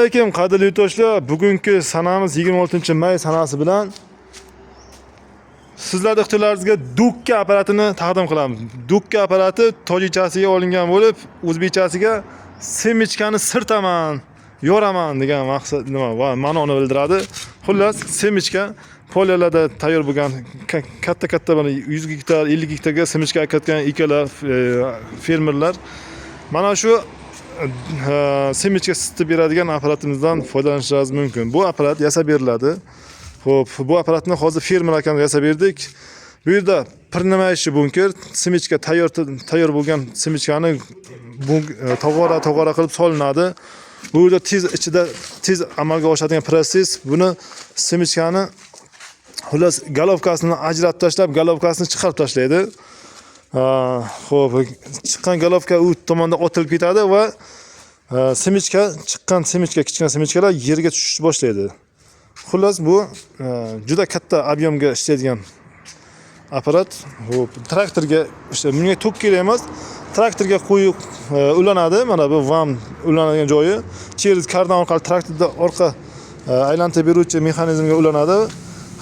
Alaykum, qadrli yurtdoshlar. Bugungi sanamiz 26 may sanasi bilan sizlarning ixtiyoringizga Dukka apparatini taqdim qilamiz. Dukka apparati tojikchasiga olingan bo'lib, o'zbekchasiga "семечка ni sirtaman, yoraman" degan maqsad nima va ma'noni bildiradi. Xullas, семечка поля larda tayyor bo'lgan katta katta mana 100 gektar, 50 gektarga семечка ekayotgan ikalar, fermerlar mana shu семечка sitib beradigan apparatimizdan foydalanishlaringiz mumkin. Bu apparat yasab beriladi. Xo'p, bu apparatni hozir fermer akamga yasab berdik. Bu yerda принимающий bunker, семечка tayyor tayyor bo'lgan семечка ni tog'ora tog'ora qilib solinadi. Bu yerda tez ichida tez amalga oshadigan процесс. Buni семечка ni xullas головка sini ajratib tashlab, головка sini chiqarib tashlaydi. Xo'p, chiqqan головка u tomonda otilib ketadi va семечка chiqqan семечка, kichkina семечка lar yerga tushishni boshlaydi. Xullas, bu juda katta объем ga ishlaydigan apparat. Xo'p, traktorga o'sha bunga tok kerak emas. Traktorga qo'yib ulanadi. Mana bu vam ulanadigan joyi. Через kardan orqali traktorda orqa aylantirib beruvchi mexanizmga ulanadi.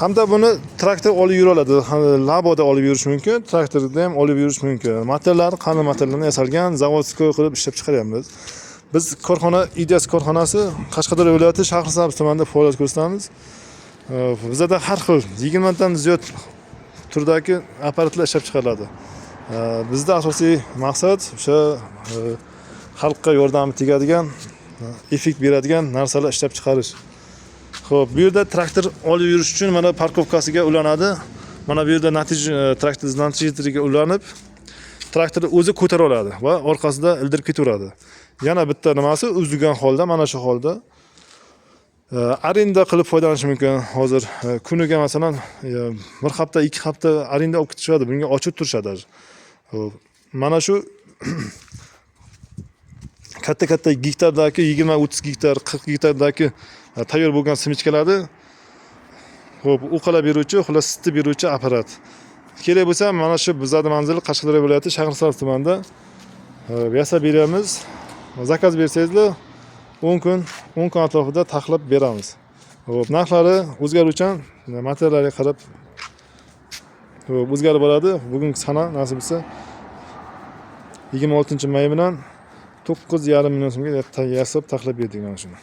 Hamda buni traktor olib yura oladi. Laboda olib yurish mumkin, traktorda ham olib yurish mumkin. Materiallar qalin materialdan yasalgan, заводской qilib ishlab chiqaryapmiz. Biz korxona Idias korxonasi Qashqadaryo viloyati Shahrisabz tumanida faoliyat ko'rsatamiz. Bizada har xil 20 dan ziyod turdagi apparatlar ishlab chiqariladi. Bizda asosiy maqsad o'sha xalqqa yordami tegadigan, effekt beradigan narsalar ishlab chiqarish. Xo'p, bu yerda traktor olib yurish uchun mana парковка siga ulanadi. Mana bu yerda natija traktor натяжитель iga ulanib, traktor o'zi ko'tara oladi va orqasida ildirib ketaveradi. Yana bitta nimasi uzilgan holda, mana shu holda arenda qilib foydalanish mumkin. Hozir kuniga masalan bir hafta, 2 hafta arenda olib ketishadi, bunga ochib turishadi даже. Xo'p, mana shu katta katta gektardagi 20, 30 gektar, 40 gektardagi tayyor bo'lgan семечка larni, xo'p, uqalab beruvchi, xullas sitib beruvchi apparat. Kerak bo'lsa, mana shu bizlarni manzil Qashqadaryo viloyati Shahrisabz tumanida yasab beramiz. Заказ bersangizlar, 10 kun, 10 kun atrofida taxlab beramiz. Xo'p, narxlari o'zgaruvchan, materiallarga qarab, xo'p, o'zgarib boradi. Bugungi sana nasib etsa 26 may bilan 9,5 million so'mga yasab taxlab berdik mana shuni.